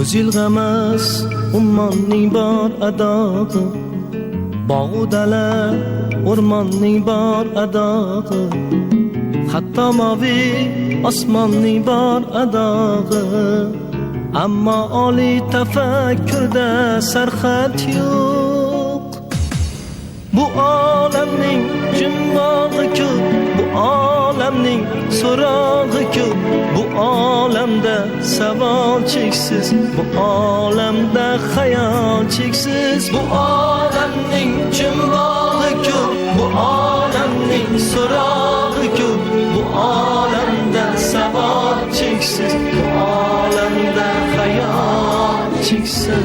Ko'z ilg'amas ummonning bor adog'i, bog'u dala o'rmonning bor adog'i, hatto moviy osmonning bor adog'i. Ammo oliy tafakkurda sarhad yo'q. Bu olamning jumbog'i ko'p, bu olamning so'rog'i ko'p, bu olamda savol cheksiz, bu olamda xayol cheksiz. Bu olamning jumbog'i ko'p, bu olamning so'rog'i ko'p, bu olamda savol cheksiz, bu olamda xayol cheksiz.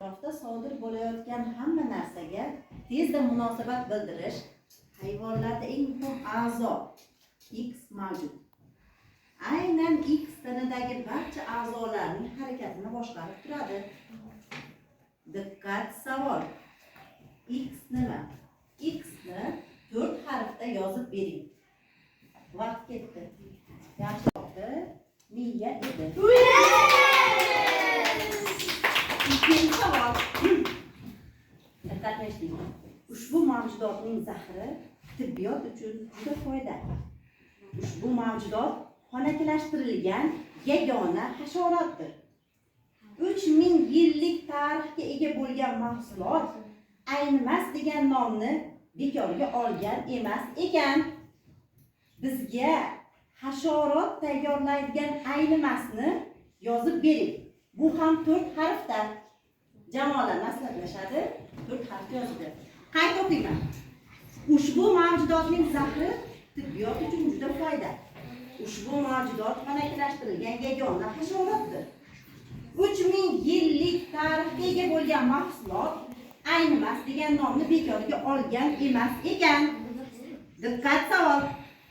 Atrofda sodir bo'layotgan hamma narsaga tezda munosabat bildirish hayvonlarda eng muhim a'zo X mavjud. Aynan X tanadagi barcha a'zolarning harakatini boshqarib turadi. Diqqat, savol. X nima? X ni 4 harfda yozib bering. Vaqt ketdi. Yaxshi bo'ldi. Miya edi. Ikkinchi savol. Diqqatli eshiting. Ushbu mavjudotning zahri tibbiyot uchun juda foydali. Ushbu mavjudot xonakilashtirilgan yagona hasharotdir. 3000 yillik tarixga ega bo'lgan mahsulot aynimas degan nomni bekorga olgan emas ekan. Bizga hasharot tayyorlaydigan aynimasni yozib bering. Bu ham 4 harfda. Jamoalar maslahatlashadi, 4 harfda yozib beradi. Qayta o'qiyman. Ushbu mavjudotning zahri tibbiyot uchun juda foydali. Ushbu mavjudot xonakilashtirilgan yagona hasharotdir. 3000 yillik tarixga ega bo'lgan mahsulot aynimas degan nomni bekorga olgan emas ekan. Diqqat, savol.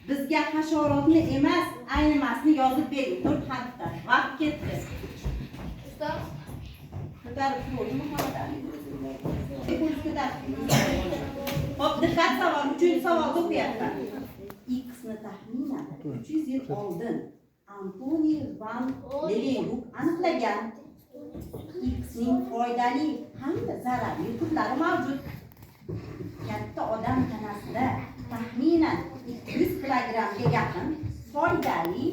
Bizga hasharotni emas, aynimasni yozib bering 4 harfda. Vaqt ketdi. Ustoz, Ko'tarib turdi Muhammad Ali. Qo'l ko'tarib. Hop, diqqat, savol. 3-savolni o'qiyapman. X ni taxminan 300 yil oldin Antoni van Leeuwenhoek aniqlagan. X ning foydali hamda zararli turlari mavjud. Katta odam tanasida taxminan 200 kilogrammga yaqin foydali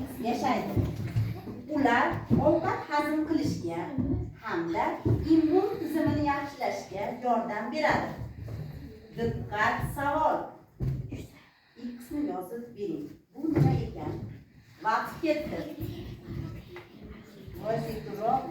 X yashaydi. Ular ovqat hazm qilishga hamda immun tizimini yaxshilashga yordam beradi. Diqqat, savol. X ni yozib bering. Bu nima ekan? Vaqt ketdi. Voy, sekinroq.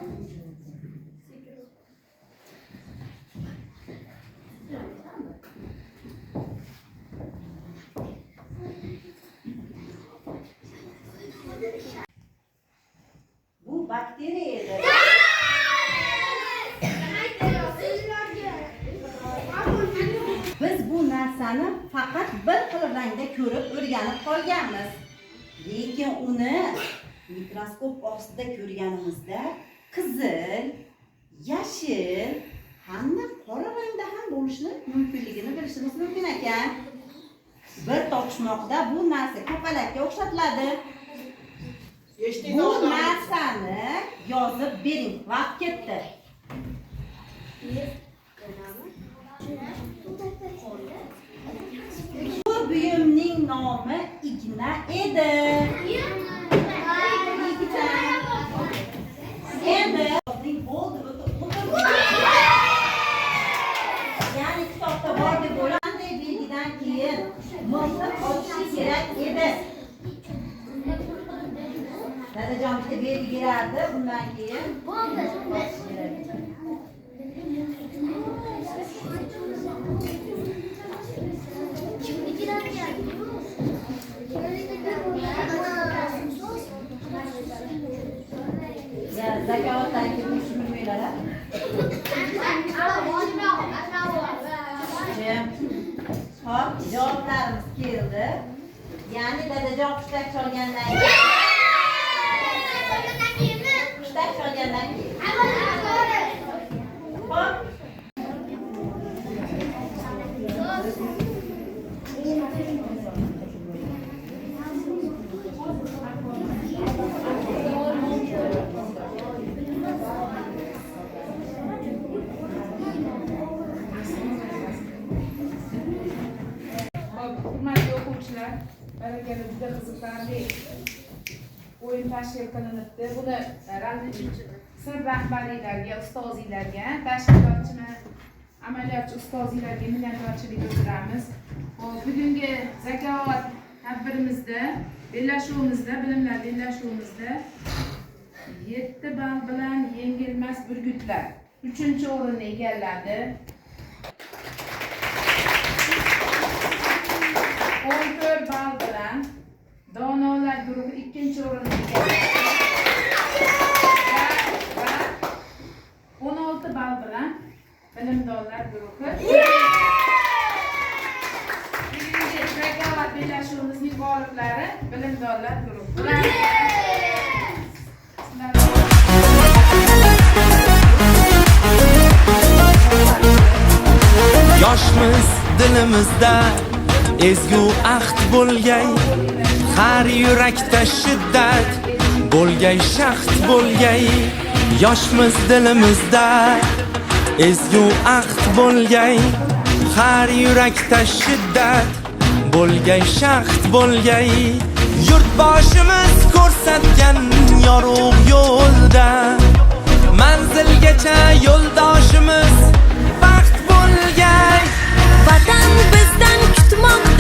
Bu bakteriya edi. Biz bu narsani faqat bir xil rangda ko'rib o'rganib qolganmiz. Lekin uni mikroskop ostida ko'rganimizda qizil, yashil hamda qora rangda ham bo'lishi mumkinligini bilishimiz mumkin ekan. Bir topishmoqda bu narsa kapalakka o'xshatiladi. Bu narsani yozib bering. Vaqt ketdi. Bu buyumning nomi igna edi. Igna. Endi bo'ldi, o'tirdi. Ya'ni kitobda bor deb o'ylanday belgidan keyin miltiq otishi kerak edi. Dadajon bitta belgi berardi, undan keyin otish kerak. Ya, zakovatdan keyin tushunmaylar. Bo'ldi. Ya'ni dadajon hushtak cholgandan keyin. Hushtak cholgandan keyin. Xo'p. Xo'p, hurmatli o'quvchilar, barakalla, juda qiziqarli o'yin tashkil qilinibdi. Buni sinf rahbariylarga, ustoziylarga, tashkilotchi, amaliyotchi ustoziylarga minnatdorchilik bildiramiz. Xo'p, bugungi Zakovat tadbirimizda, bellashuvimizda, bilimlar bellashuvimizda 7 ball bilan yengilmas burgutlar 3-o'rinni egalladi. 14 ball bilan Donolar guruhi 2-o'rinni egalladi. Va 16 ball bilan Bilimdonlar guruhi. Bugungi Zakovat bellashuvimizning g'oliblari Bilimdonlar guruhi. Sizlar- Yoshmiz, dilimizda ezgu ahd bo'lgay, har yurakda shiddat bo'lgay, shahd bo'lgay. Yoshmiz, dilimizda ezgu ahd bo'lgay, har yurakda shiddat bo'lgay, shahd bo'lgay. Yurtboshimiz ko'rsatgan yorug' yo'lda manzilgacha yo'ldoshimiz baxt bo'lgay. Vatan bizdan kutmoqda.